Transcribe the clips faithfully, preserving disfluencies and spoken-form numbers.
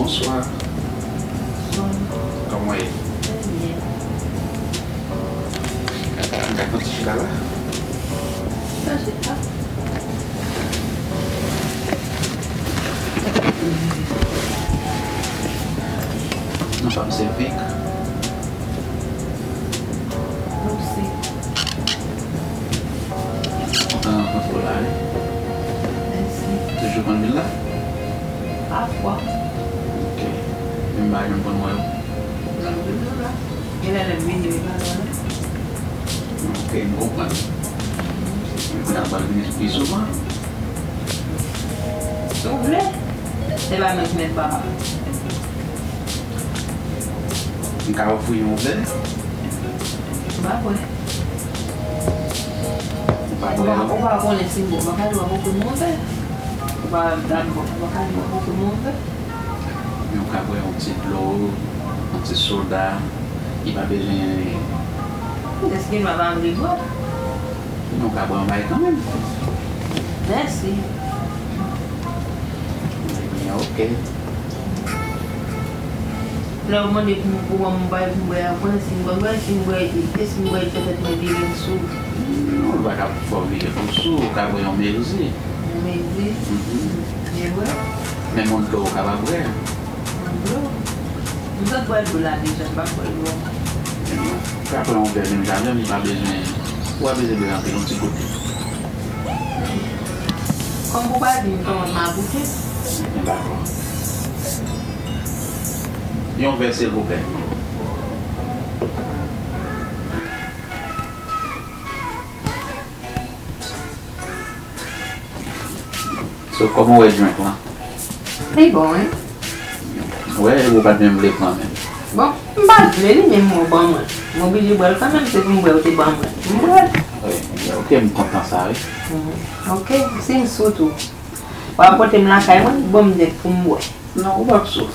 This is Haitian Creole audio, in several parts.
Bonswa. Kòman w ye? Trè byen. Gade yon ti chita la. Sa chita? Non, pa m se Vic. Mèsi. Kontan rankontre w la, wi. Mèsi. Toujou konn vin la? Pafwa. Ok. Men m pa janm konn wè w. Lè m toujou la. Genlè lè m vini, li pa la menm. Ok, m konprann. Men kounye a m pral vini pi souvan. Si w vle. Se pa mwen ki mèt ba a. M ka ofri yon vè? M pa kwè. Ou pa Ou kwè? pa, ou pa konnen si m bwè. M pa ka di w ap ofri m yon vè. Ou pa, ou pa ka di w ap ofri m yon vè. Men ou ka bwè yon ti dlo, yon ti soda, ki pa bezwen Èske m pa vle bwè? Men ou ka bwè yon bagay kanmenm. Mèsi. Ebyen, ok. Lè w mande pou m, pou m bay pou m bwè a, konnen si m konn bwè, si m bwè, e si m bwè, petèt mwen vire m sou. Non, ou pa ka fè w vire pou sou, ou ka bwè yon mezi. Yon mezi? Mhm. Byen bwè? Menm yon dlo ou ka pa bwè. Yon dlo? M sot bwè dlo la deja, m pa bwè dlo ankò. Ou ka pran yon vè menm jan, li pa bezwen, ou pa bezwen bwè anpil, yon ti goute. Kòm ou pa di m kòman m a goute. Dakò. Yon vè, silvouplè. So, kòman w wè drink lan? Li bon, wi. Ou wè, ou pa t menm vle pran menm. Bon, m pa t vle li, men m ban mwen. M oblije bwè l kanmenm, se pou m bwè, ou te ban mwen. M bwè l. Wi, ok, m kontan sa, wi. Mhm. Ok, si m sou tou. W ap pote m lakay mwen, ban m nèt pou m bwè. Non, ou p ap sou.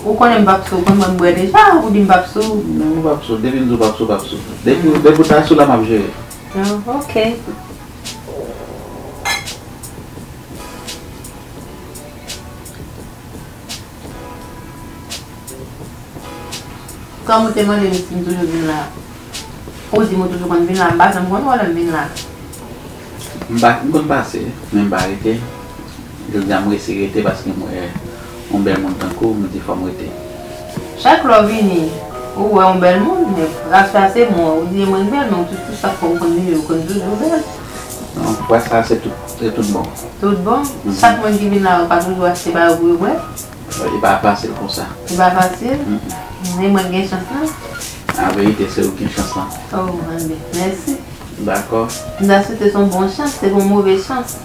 Ou konnen m p ap sou, ou konn mwen m bwè deja, ou di m p ap sou. Non, ou p ap sou. Depi m di w p ap sou, w p ap sou. Depi, depi w ta sou la, m ap jere. Ah, ok. Kòm ou te mande m si m toujou vin la, ou di m ou toujou konn vin la, m pa janm konn wè w lè m vin la. M pa, m konn pase, men m pa rete. Jodi a m resi rete paske m wè yon bèl moun tankou w, m di fò m rete. Chak lè w vini, ou wè yon bèl moun, men rasta se mwen, ou di mwen bèl, men ou tou, tou chak fwa ou konn vini, ou konn toujou bèl. Non, fwa sa se tout, se tout bon. Tout bon? Mhm. Chak moun ki vin la, ou pa toujou achte bagay pou yo bwè? Li pa fasil konsa. Li pa fasil? Mm-mm. Men mwen gen chans lan? An verite, se ou ki gen chans lan. Oh, enben, mèsi. Dakò. M ta swete se yon bon chans, se pa yon move chans.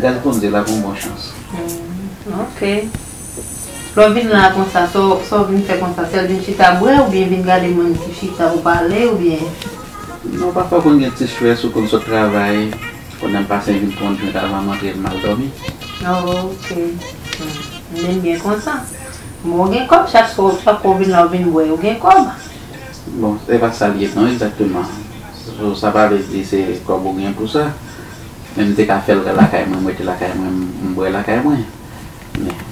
Gad Bondye la pou yon bon chans. Hmm, ok. Lè w vin la konsa, sa w, sa w vin fè konsa, sèl vin chita bwè oubyen vin gade moun ki chita pou pale oubyen? Non, pafwa konn gen ti strès, ou konn sot travay, kounye a m pase vin pran yon drink avan m antre, m al dòmi. Oh, ok. Hmm. M vin byen konsa. Bon, ou gen kòb, chak swa, chak fwa w vin la, ou vin bwè, ou gen kòb. Bon, se pa sa l ye non, egzakteman. So, sa pa vle di se kòb ou gen pou sa. Men m te ka fè l lakay mwen, m rete lakay mwen, m, m bwè lakay mwen. Men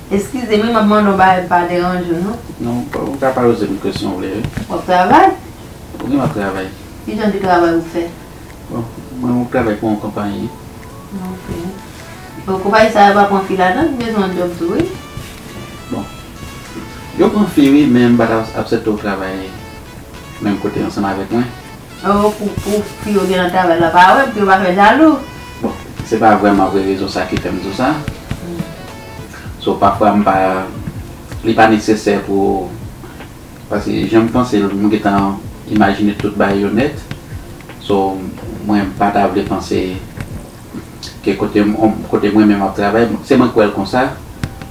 Eskize m wi, m ap mande w bagay, m pa deranje w non. Non, ou ka poze m kesyon w vle, wi. W ap travay? Wi, m ap travay. Ki jan de travay ou fè? Bon, mwen, m ap travay pou yon konpayi. Ok. Bon, konpayi sa yo pa pran fi ladan, ki bezwen yon djòb tou, wi. Bon, yo pran fi, wi, men m pa ta aksepte w travay menm kote ansanm avèk mwen. Oh, pou, pou fi yo gen nan travay la, pa wè, pou yo pa fè jalou. Bon, se pa vrèman vre rezon sa ki fè m di w sa. Hmm. So, pafwa, m pa, li pa nesesè pou, paske jan m panse l, m gentan imajine tout bagay yo nèt. So, mwen, m pa ta vle panse ke kote m, kote mwen menm ap travay, se mwen k wè l konsa,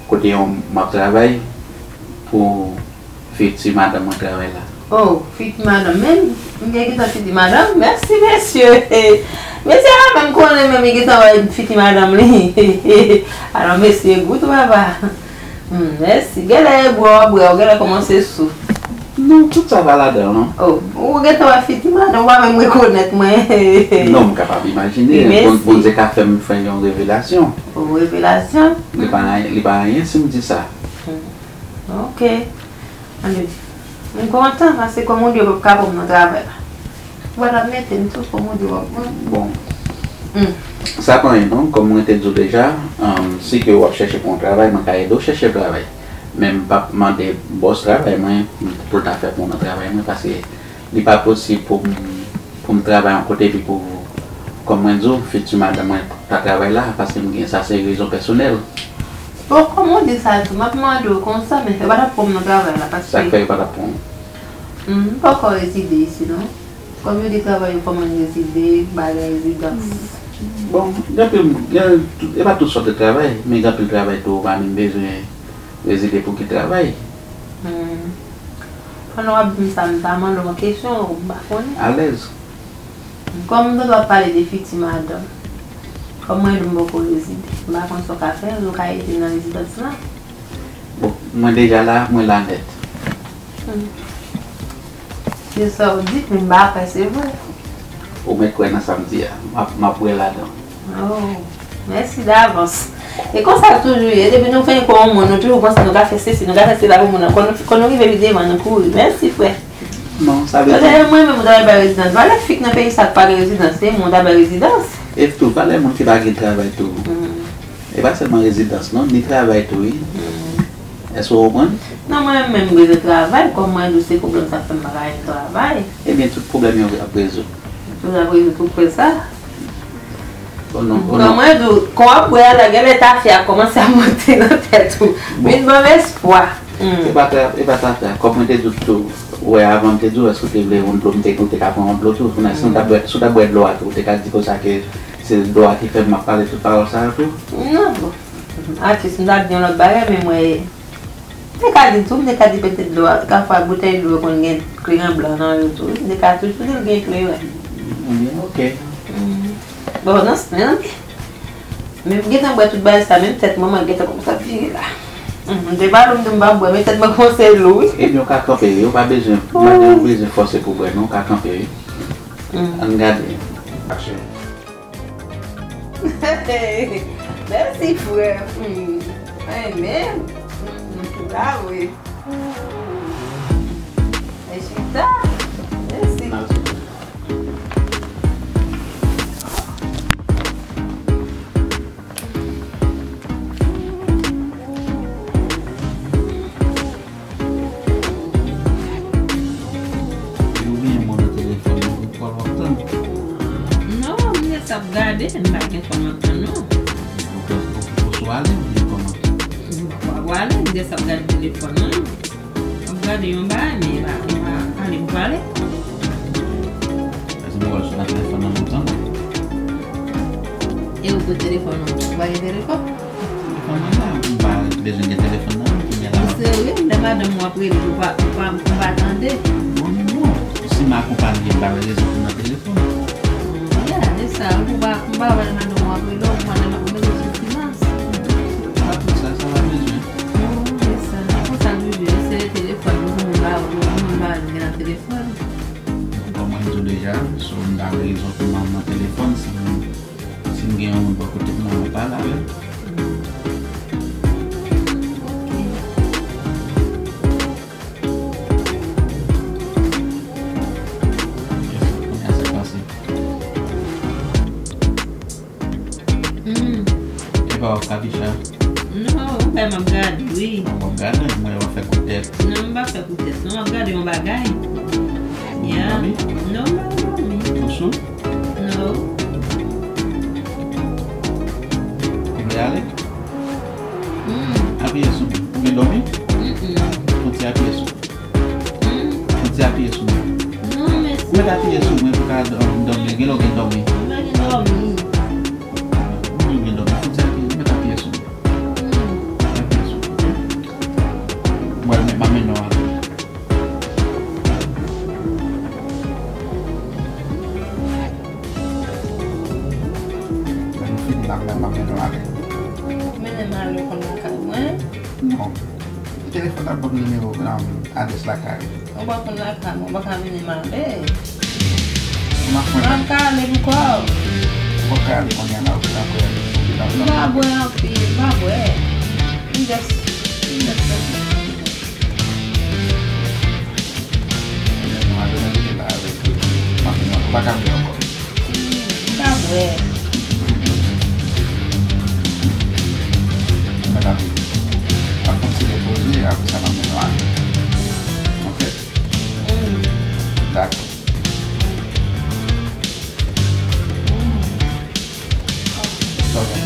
kote yon m ap travay pou fiti madanm mwen travay la. Oh, fiti madanm, men m gen gentan fiti madanm. Mèsi, mesye. Mesye a menm konnen menm li gentan wè fiti madanm li. Alò, mesye, gou tou papa. Hmm, mèsi. Genlè e bwè w ap bwè, ou genlè kòmanse sou. Non, tout sa pa ladan, non. Oh, ou gentan wè fiti madanm, ou pa menm rekonèt mwen. Non, m kapab imajine. Bondye ka fè m fè yon revelasyon. Oh, revelasyon? Li pa, li pa anyen si m di sa. Hmm. Ok. Anben, m kontan, paske kòm ou di, yo p ap ka pran m nan travay la. Ou pa t ap mete m tou, kòm ou di, w ap pran m. Bon. Hmm. Sa pa anyen non, kòm mwen te di w deja, um, si ke w ap chèche pou yon travay, mwen ka ede w chèche yon travay. Men m p ap mande bòs travay mwen pou l ta fè pou mwen travay mwen, paske li pa posib pou m, pou m travay yon kote epi pou, kòm mwen di w, fiti madanm mwen pa travay la, paske m gen, sa se rezon pèsonèl. Bon, kòm ou di sa tou, m ap mande w konsa, men yo pa t ap pran m nan travay la, paske... Sa k fè yo pa t ap pran w? Hmm, m poko rezide isi non. Kòm yo di travay yo fò moun rezide, bagay rezidans. Bon, gen anpil, gen, e pa tout sòt de travay, men gen anpil travay tou ou pa menm bezwen rezide pou gen travay. Hmm. Pandan w ap di m sa, m ta mande w yon kesyon, ou m pa konnen. Alèz. Kòm nou t ap pale de fiti madanm, kòm mwen menm m poko rezide, m pa konn sa w ka fè, nou ka ede m nan rezidans lan. Bon, mwen deja la, mwen la nèt. Hmm. Se sa w di, men m pa kwè se vre. Ou mèt kwè nan sa m di a. M ap, m ap wè ladan. Oh, mèsi davans. E konsa l toujou ye. Depi nou fenk wè yon moun, nou toujou panse nou ka fè sesi, nou ka fè sela pou moun nan. Kon nou, kon nou rive pi devan, nou kouri. Mèsi, frè. Non, sa vle di... Mwen menm, mwen ta bay rezidans. Valè fi k nan peyi sa k pa gen rezidans, se mwen ta bay rezidans. E tou, valè moun ki pa gen travay tou. Hmm. E pa sèlman rezidans non, ni travay tou wi. Hmm. Èske w konprann? Non, mwen menm m bezwen travay, kòm mwen di w se pwoblèm sa k fè m pa ka jwenn travay. Ebyen, tout pwoblèm yo ap rezoud. Tout ap rezoud pou kwè sa. Oh non, oh non. Kòm mwen di w, kòm w ap bwè a la, genlè tafya ap kòmanse ap monte nan tèt ou. Bon. Vin ban m espwa. Hmm. E pa ta, e pa tafya, kòm mwen te di w tou, ou wè avan m te di w, èske w te vle yon dlo, m te, ou te ka pran yon dlo tou. Kounye a, si w ta bwè, si w ta bwè dlo a tou, ou te ka di konsa ke se dlo a ki fè m ap pale tout pawòl sa yo tou? Non, bon. Atis, m t ap di yon lòt bagay, men mwen te ka di tou, m te ka di petèt dlo a, kafwa boutèy dlo yo konn gen kleren blan nan yo tou, wi, m te ka toujou di l gen kleren. Ebyen, ok. Hmm. Bon, nan, nan, men m gentan bwè tout bagay sa, menm tèt mwen, mwen gentan kòmanse ap vire la. Hmm, m te pale, m di m p ap bwè, men tèt mwen kòmanse lou, wi. Ebyen, ou ka kanpe, wi, ou pa bezwen, ou pa bezwen fòse pou bwè, non, ou ka kanpe, wi. Hmm. Ann gade. Mache. Mèsi, frè. Hmm. Mwen menm. Hmm, la, wi. Mèsi ta. Mèsi. Ou bliye mwen nan telefòn nan, ou kwè w ap tann? Non, m gen sa ap gade, m pa gen kòman tann non. Ou, ou, ou sou ale oubyen kòman? M pa kwè w ale, m gen sa ap gade telefòn nan. M ap gade yon bagay, men e pa, e pa pale pou pale. Èske nou wè sou nan telefòn nan lontan? E ou pran telefòn ou? Ou pa gen telefòn? Telefòn nan la, m pa bezwen gen telefòn nan, kounye a la. Ou serye? Lè madanm ou ap rele, ou pa, ou pa, ou pa tande? Bon, non. Si m akonpanye, m ba w rezon pou nan telefòn. Ya, e sa, ou pa, m pa wè lè madanm ou ap rele, ou pa nan, ou bezwen sou silans. Pa tout sa, sa pa bezwen. Non, e sa, konsa nou jwe, se telefòn, nou moun ba, nou moun ba, nou gen nan telefòn. Kòm mwen di w deja, so m ba w rezon pou m nan telefòn, si m, si m gen yon moun bò kote m nan, mwen pale avè l. Yes, kounye a sa pase. Hmm. Epa w ap Kabicha? Non, ou wè m ap gade, wi. W ap gade, mwen w ap fè kout tèt. Non, m pa fè kout tèt, non, m ap gade yon bagay. Ya. Ou dòmi? Non, m pa dòmi. Ou sou? Non. Ou vle ale? Hmm. Apiye sou mwen. Ou vle dòmi? Mm-mm. Fon ti apiye sou mwen. Hmm? Fon ti apiye sou mwen. Non, mèsi. Ou mèt apiye sou mwen pou ka dò-, dòmi. Gen lè w gen dòmi. M pa gen dòmi. Ou gen dòmi. Fon ti apiye, ou mèt apiye sou mwen. Hmm. Apiye sou mwen, ok? Mwen, m ap mennen w ale. Lè nou fini la, m ap mennen w ale. Mennen m ale, ou konn lakay mwen? Non. M t Telefòn nan, ban m nimewo, nan adrès lakay ou. Ou pa konn lakay mwen, ou pa ka vini m ale. Ou pa konn. M ap ka ale pou kò w. Ou pa ka ale kounye a la, ou gentan bwè, ou gentan bwè. M pa bwè anpil, m pa bwè. M just, m just fè ti. Mwen ale nan rete la avèk ou. M ap vin, ou pa ka vini ankò. M pa bwè. Mwen ap vin. Ap kontinye poze, apre sa m ap vin la. Ok? Dakò. Sa w gen?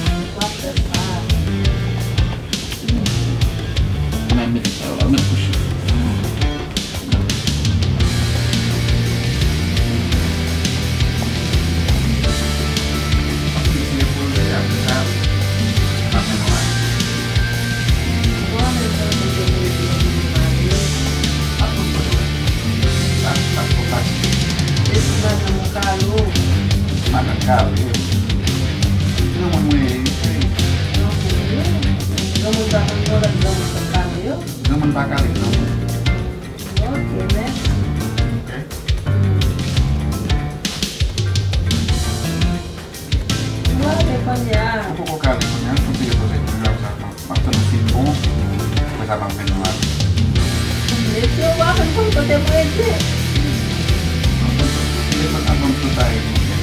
Mwen mete sa yo la, mwen kouche. Mwen mete sa yo la. Madan Kale. Granmoun mwen ye, wi. Granmoun pa konn yon lòt granmoun k ap pale yo. Granmoun pa kale granmoun. Ok, mèsi. Ok. Ou ale kounye a. Ou poko kale kounye a, kontinye poze toujou ap sa. M ap tann ou fin bon, apre sa m ap vin nou ale. Mesye, ou pa konn konn kote m rete. Telefòn nan ban m tout bagay pou mwen.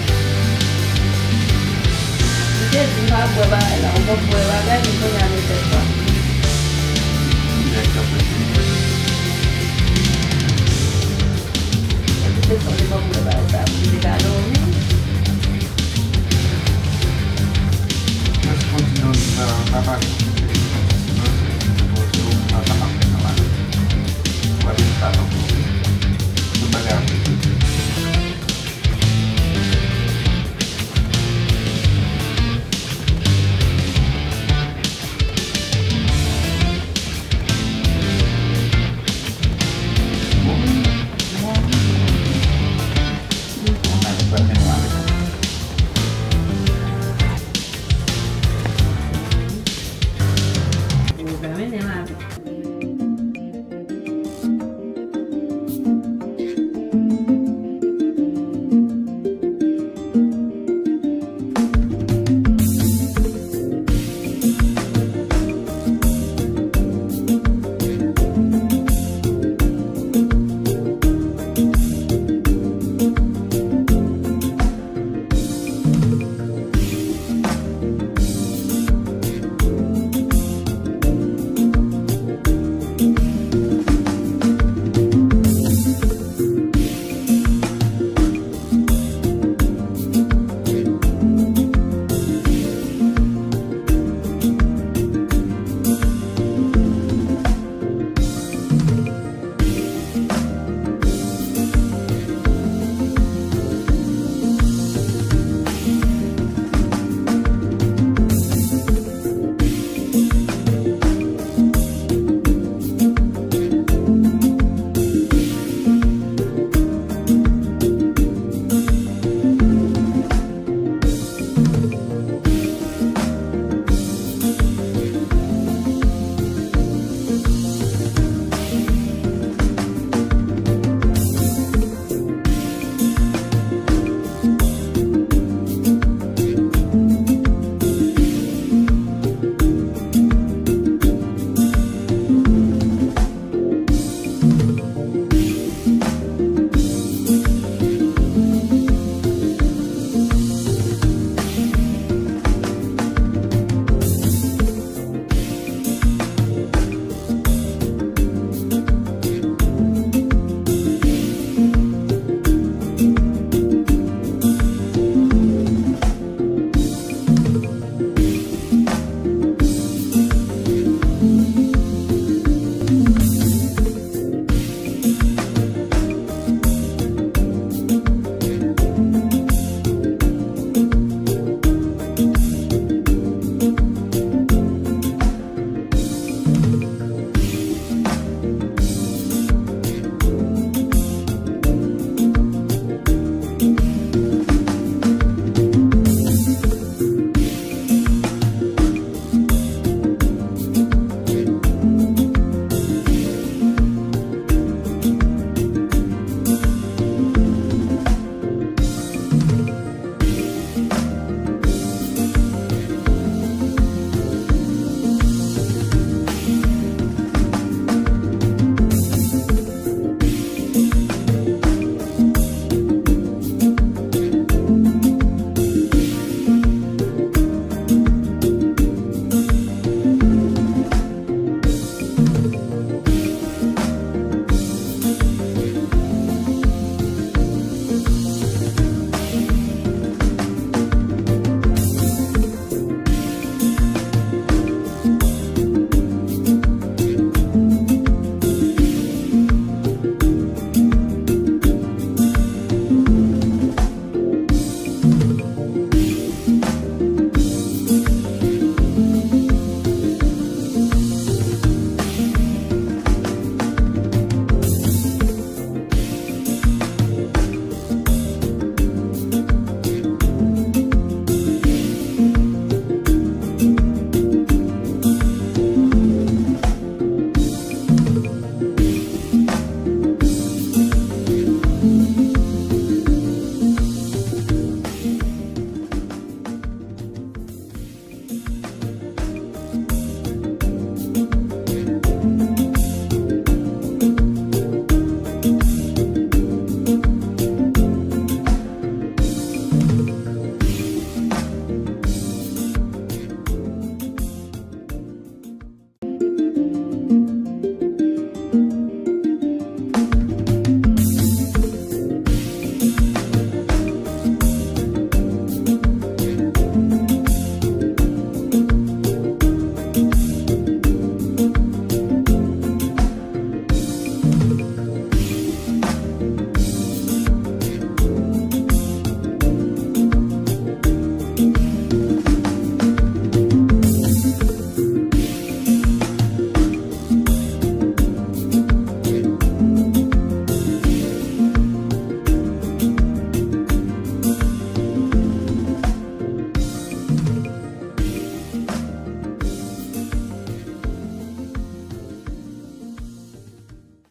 M te di m pa bwè bagay la, ou pa bwè bagay, men kounye a mesye sa. Dirèk ap rete. Epi se sa, ou te ban m bwè bagay sa, pou m te ka dòmi. Mwen soti nan li la, pa pale. Sinon, se poze w, pa sa m ap fè nan la. Ou pa vin pa nan poze. Tout bagay ap regle. Bon, bon, bon. Bon, mwen pa gen